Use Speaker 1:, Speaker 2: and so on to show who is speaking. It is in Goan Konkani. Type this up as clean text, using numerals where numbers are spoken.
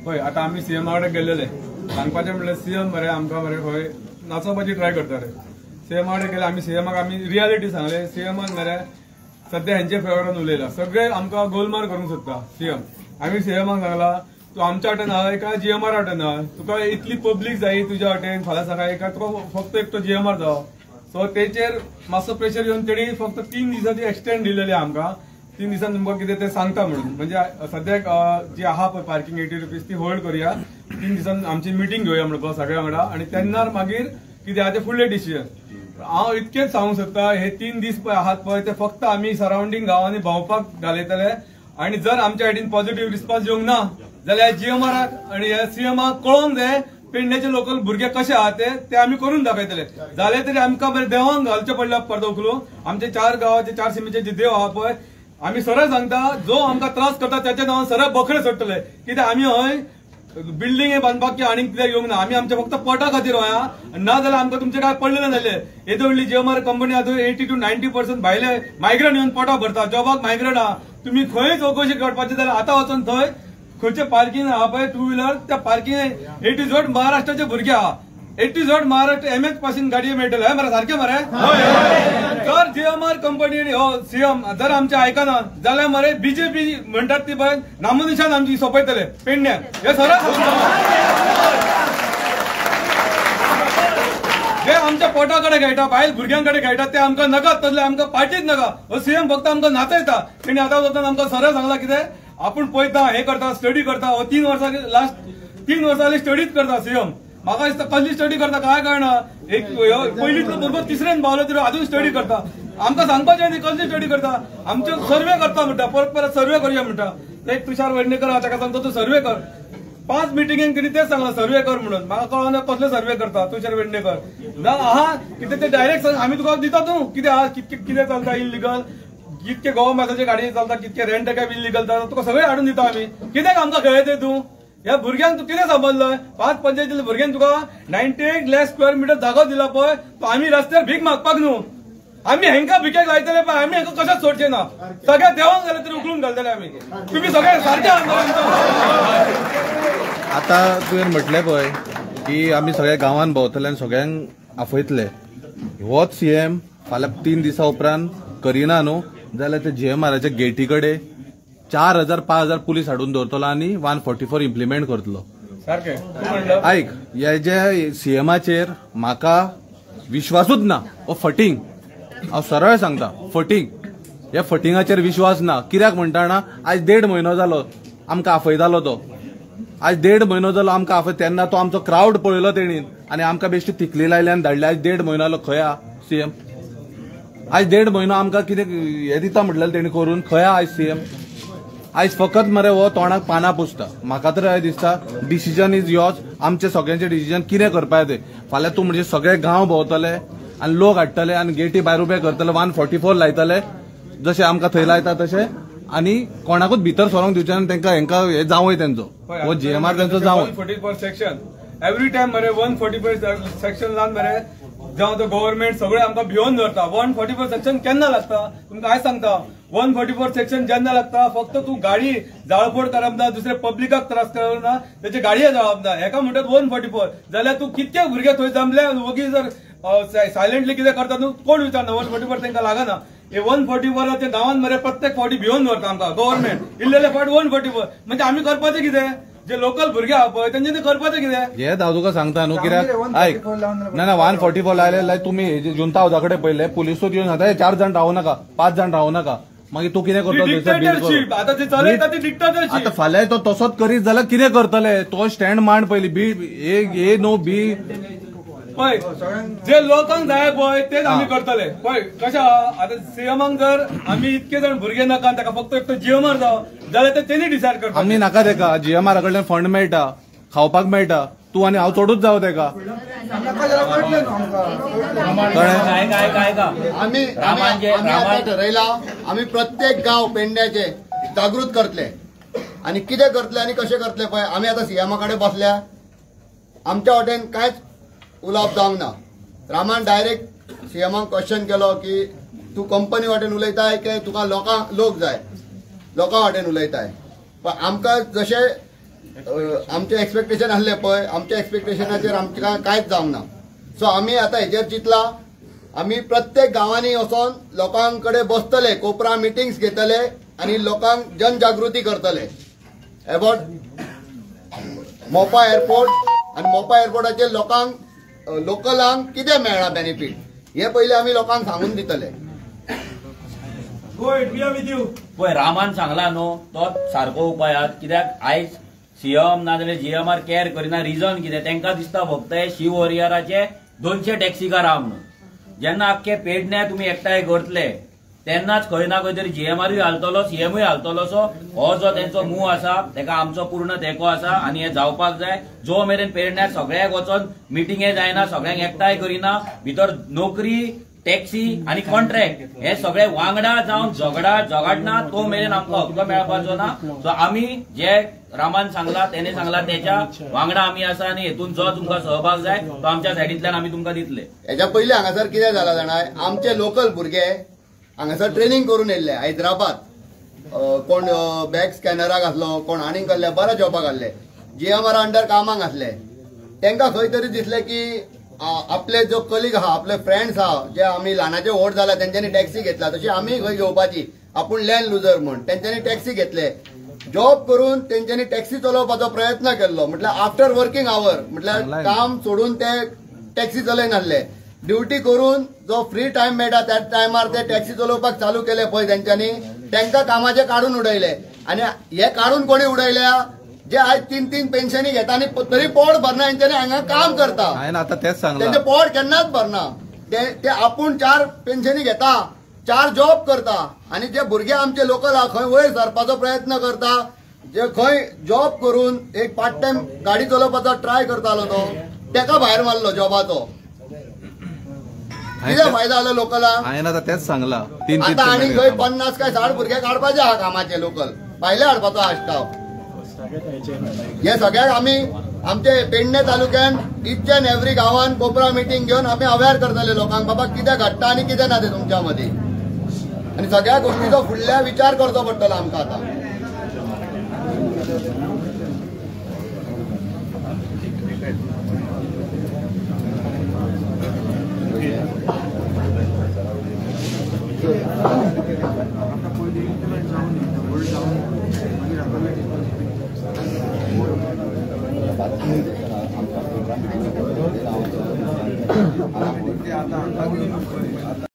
Speaker 1: पळय आतां आमी सीएमा कडेन गेल्लेले, सांगपाचें म्हणल्यार सीएम मरे आमकां मरे खंय नाचोवपाची ट्राय करता रे. सीएमा कडेन गेले आमी, सीएमाक आमी रियालिटी सांगले. सीएमान मरे सद्या हेंचे फेवरान उलयला, सगळे आमकां गोलमाल करूंक सोदता सीएम. आमी सीएमाक सांगला तूं आमच्या वाटेन आहा काय जीएमआर वाटेन आहा, तुका इतली पब्लीक जाय तुज्या वाटेन फाल्यां सकाळी काय तुका फक्त एकटो जीएमआर जावो. सो तेचेर मातसो प्रेशर येवन तेणी फक्त 3 दिसांची एक्सटेंड दिलेली आमकां. 3 दिसान तुमकां कितें तें सांगता म्हणून. म्हणजे सद्याक जी आहा पळय पार्किंग 80 रुपीज ती होल्ड करुया, 3 दिसान आमची मिटींग घेवया म्हणपाक सगळ्या वांगडा आनी तेन्ना मागीर कितें आहा तें फुडलें डिसिजन. हांव इतकेंच सांगूंक सोदता, हे 3 दीस पळय आहात पळय ते फक्त आमी सरावंडींग गांवांनी भोंवपाक घालयतले आनी जर आमच्या सायडीन पॉझिटिव्ह रिस्पॉन्स येवंक ना जाल्यार जीएमआराक आनी ह्या सीएमाक कळोंक जाय पेडण्याचे लोकल भुरगे कशे आहा ते आमी करून दाखयतले. जाले तरी आमकां बरें देवांक घालचें पडलें परत उखलून. आमचे 4 गांवाचे 4 सिमीचे जे देव आहा पळय आमी सरळ सांगता जो आमकां त्रास करता त्याच्या नांवान सरळ बकरे सोडटले. कित्याक आमी हय बिल्डिंग बांदपाक की आनीक कित्याक येवंक ना, आमी आमच्या फक्त पोटा खातीर हया, ना जाल्यार आमकां तुमचें काय पडलेलें जालें. येदो व्हडली जीएमआर कंपनी आतां 80 to 90% भायले मायग्रंट येवन पोटा भरता, जॉबाक मायग्रंट आहा. तुमी खंय चवकशी करपाची जाल्यार आतां वचोन थंय खंयचे पार्किंग आहा पळय टू व्हिलर, त्या पार्किंग 80 महाराष्ट्राचे भुरगे आहा, 80 महाराष्ट्र एमएच पासून गाडयो मेळटले. हय मरे सारकें मरे. जर जीएमआर कंपनी आनी हो सीएम जर आमचें आयकना जाल्यार मरे बीजेपी म्हणटात ती पळय नामोनिशान आमची सोंपयतले पेडण्यां. हे सरळ जे आमच्या पोटा कडेन खेळटा, बायल भुरग्यां कडेन खेळटा ते आमकां नाकात, तसले आमकां पार्टीच नाका. हो सीएम फक्त आमकां नाचयता. तेणी आतां वचून आमकां सरळ सांगला कितें आपूण पळयता, हें करता, स्टडी करता. हो 3 वर्सां लास्ट 3 वर्सां स्टडीच करता सीएम. म्हाका दिसता कसली स्टडी करता काय कळना. एक पयलींतलो भुरगो तिसरेन पावलो तरी अजून स्टडी करता. आमकां सांगपाचें न्ही कसली स्टडी करता. आमच्यो सर्वे करता म्हणटा, परत परत सर्वे करुया म्हणटा. एक तुषार वेडणेकर आहा ताका सांगता तूं सर्वे कर. 5 मिटिंगेन कितें तेच सांगलां सर्वे कर म्हणून. म्हाका कळना कसले सर्वे करता तुषार वेडणेकर. ना आहा कितें ते डायरेक्ट सांग आमी तुका दिता, तूं कितें आहा, कितें चलता इलिगल, कितके गोवा मासाचे गाडये चलता, कितके रेंट कॅब इलिगल चलता, तुका सगळें हाडून दिता आमी. कित्याक आमकां खेळयतय तूं? ह्या भुरग्यांक तूं कितें समजलंय? 5 पंचायतीच्या भुरग्यांक तुका 98 लाख स्क्वेअर मिटर जागो दिला पळय, तो आमी रस्त्यार भीक मागपाक न्हू. आमी हेंकां भिकेक लायतले पळय, आमी हेंकां कशेंच सोडचे ना. सगळ्या देवांक जाल्यार तरी उखलून घालतले आमी. तुमी सगळे सारके आंदोलन.
Speaker 2: आतां तुवें म्हटलें पळय की आमी सगळ्या गांवांत भोंवतले आनी सगळ्यांक आफयतले. होच सीएम फाल्यां 3 दिसां उपरांत करिना न्हू जाल्यार ते जीएमआराच्या गेटी कडेन 4000 5000 पुलीस हाडून दवरतलो आनी 144 इम्प्लिमेंट करतलो. आयक, हे जे सीएमाचेर म्हाका विश्वासूच ना. हो फटींग, हांव सरळ सांगता फटींग. ह्या फटिंगाचेर विश्वास ना. कित्याक म्हणटा ना, आज 1.5 म्हयनो जालो आमकां आफयतालो तो. आज 1.5 म्हयनो जालो आमकां आफय, तेन्ना तो आमचो क्रावड पळयलो तेणीन आनी आमकां बेश्टी तिकली लायली आनी धाडले. आज 1.5 म्हयनो जालो खंय आहा सीएम? आज 1.5 म्हयनो आमकां कितें हें दिता म्हटलें तेणी करून, खंय आहा आयज सीएम? आयज फकत मरे हो तोंडाक पानां पुसता. म्हाका तर अशें दिसता डिसिजन is yours. आमचे सगळ्यांचे डिसिजन कितें करपाक तें. फाल्यां तूं म्हणजे सगळे गांव भोंवतले आनी लोक हाडटले आनी गेटी भायर उबे करतले, 144 लायतले जशें आमकां थंय लायता तशें, आनी कोणाकूच भितर सरोंक दिवचे ना तांकां. हेंकां हें जावय तेंचो हो जीएमआर तेंचो जावय.
Speaker 1: 144 सेक्शन एवरी टायम मरे 144 सेक्शन लावन मरे जावं तो गव्हर्मेंट सगळे आमकां भिवन दवरता. 144 सेक्शन केन्ना लागता तुमकां आयज सांगता. 144 सेक्शन जेन्ना लागता फक्त तूं गाडी जाळपोड करप ना, दुसरे पब्लिकाक त्रास करप ना, तेचे गाडये जाळप ना, हेका म्हणटात 144. जाल्यार तूं कितके भुरगे थंय जमले वोगी जर सायलेंटली कितें करता न्हू कोण विचारना. 144 तांकां लागना. हे 144 ते गांवांत मरे प्रत्येक फावटी भिवन दवरता आमकां गव्हर्मेंट. इल्लेले फावट 144 म्हणजे आमी करपाचें कितें? जे लोकल भुरगे आहा पळय तेंच्यांनी करपाचें कितें?
Speaker 2: हें हांव तुका सांगता न्हू. कित्याक आयक ना ना 144 लायले तुमी जुंता हावजा कडेन पळयले, पुलिसूच येवन सांगता 4 जाण रावूं नाका, 5 जाण रावूं नाका. मागीर तूं कितें करतलो? आतां फाल्यां तो तसोच करीत जाल्यार कितें करतले? तो स्टँड मांड पयलीं, बी ए नो बी.
Speaker 1: पळय जे लोकांक जाय पळय तेच आमी करतले. पळय कशें आतां सीएमाक जर आमी इतके जाण भुरगे नाका, ताका फक्त एकटो जीएमआर जावो जाल्यार ते तेणी डिसायड करता.
Speaker 2: आमी नाका तेका, जीएमआरा कडल्यान फंड मेळटा, खावपाक मेळटा, तूं आनी हांव चडूच जावं तेका.
Speaker 3: आमी आतां ठरयला आमी प्रत्येक गांव पेडण्याचे जागृत करतले आनी कितें करतले आनी कशें करतले पळय. आमी आतां सीएमा कडेन बसल्या, आमच्या वाटेन कांयच उलोवप जावंक ना. रामान डायरेक्ट सीएमाक क्वेश्चन केलो की तूं कंपनी वाटेन उलयताय की तुका लोकांक लोक जाय, लोकां वाटेन उलयताय. पण आमकां जशें आमचें एक्सपेक्टेशन आसलें पळय, आमच्या एक्सपेक्टेशनाचेर आमकां कांयच जावंक ना. सो आमी आतां हेजेर चिंतला, आमी प्रत्येक गांवांनी वचोन लोकां कडेन बसतले, कोपरा मिटिंग्स घेतले आनी लोकांक जनजागृती करतले अबाउट मोपा एअरपोर्ट आनी मोपा एअरपोर्टाचेर लोकांक लोकलांक कितें मेळ्ळां बेनिफीट हे पयलीं आमी लोकांक सांगून दितले.
Speaker 4: पळय रामान सांगला न्हू तो सारको उपाय आहा. कित्याक आयज सीएम नाजाल्यार जीएमआर कॅर करिना. रिजन कितें, तांकां दिसता फक्त हे शिव वॉरियराचे 200 टॅक्सीकार आहा म्हणून. जेन्ना आख्खे पेडण्या तुमी एकठांय करतले तेन्नाच खंय ना खंय तरी जीएमआरूय हालतलो, सीएमूय हालतलो. सो हो जो तेंचो मूव आसा तेका आमचो पूर्ण तेंको आसा आनी हें जावपाक जाय. जो मेरेन पेडण्यार सगळ्याक वचोन मिटिंगे जायना, सगळ्यांक एकठांय करिना, भितर नोकरी, टॅक्सी आनी कॉन्ट्रॅक्ट हे सगळे वांगडा जावन झगडना तो मेरेन आमकां हक्क मेळपाचो ना. सो आमी जे रामान सांगला, तेणे सांगला तेच्या वांगडा आमी आसा आनी हेतून जो तुमकां सहभाग जाय तो आमच्या सायडींतल्यान आमी तुमकां दितले.
Speaker 3: हेच्या पयलीं हांगासर कितें जाला जाणा, आमचे लोकल भुरगे हांगासर ट्रेनिंग करून येयल्ले हैदराबाद, कोण बॅग स्कॅनराक आसलो, कोण आनीक कसले बऱ्या जॉबाक आसले, जीएमआर अंडर कामाक आसले. तांकां खंय तरी दिसलें की आपले जो कलीग आहा, आपले फ्रेंड्स आहा, जे आमी ल्हानाचे व्हड जाला तेंच्यांनी टॅक्सी घेतला, तशी आमी खंय घेवपाची, आपूण लँड लुजर म्हूण तेंच्यांनी टॅक्सी घेतले. जॉब करून तेंच्यांनी टॅक्सी चलोवपाचो प्रयत्न केल्लो, म्हटल्यार आफ्टर वर्किंग our, म्हटल्यार काम सोडून ते टॅक्सी चलयनासले. ड्युटी करून जो फ्री टायम मेळटा त्या टायमार ते टॅक्सी चलोवपाक चालू केले पळय तेंच्यांनी, तांकां कामाचे काडून उडयले. आनी हे काडून कोणी उडयल्या, जे आयज 3-3 पेन्शनी घेता आनी तरी पोट भरना, हेंच्यांनी हांगा काम करता. तेंचे पोट केन्नाच भरना. ते आपूण 4 पेन्शनी घेता, 4 जॉब करता आनी जे भुरगे आमचे लोकल आहा खंय वयर सरपाचो प्रयत्न करता, जे खंय जॉब करून एक पार्ट टायम गाडी चलोवपाचो ट्राय करतालो तो तेका भायर मारलो जॉबाचो. कितें फायदो जालो लोकलांक?
Speaker 2: हांवें आतां तेंच सांगला.
Speaker 3: आतां आनी खंय 50 काय 60 भुरगे काडपाचे आहा कामाचे, लोकल भायले हाडपाचो आहा स्टाफ. हे सगळ्याक आमी आमचे पेडणे तालुक्यान इच अँड एवरी गांवान कोपरा मिटींग घेवन आमी अवेर करतले लोकांक, बाबा कितें घडटा आनी कितें ना तें तुमच्या मदीं. आनी सगळ्या गोष्टीचो फुडल्या विचार करचो पडटलो आमकां आतां.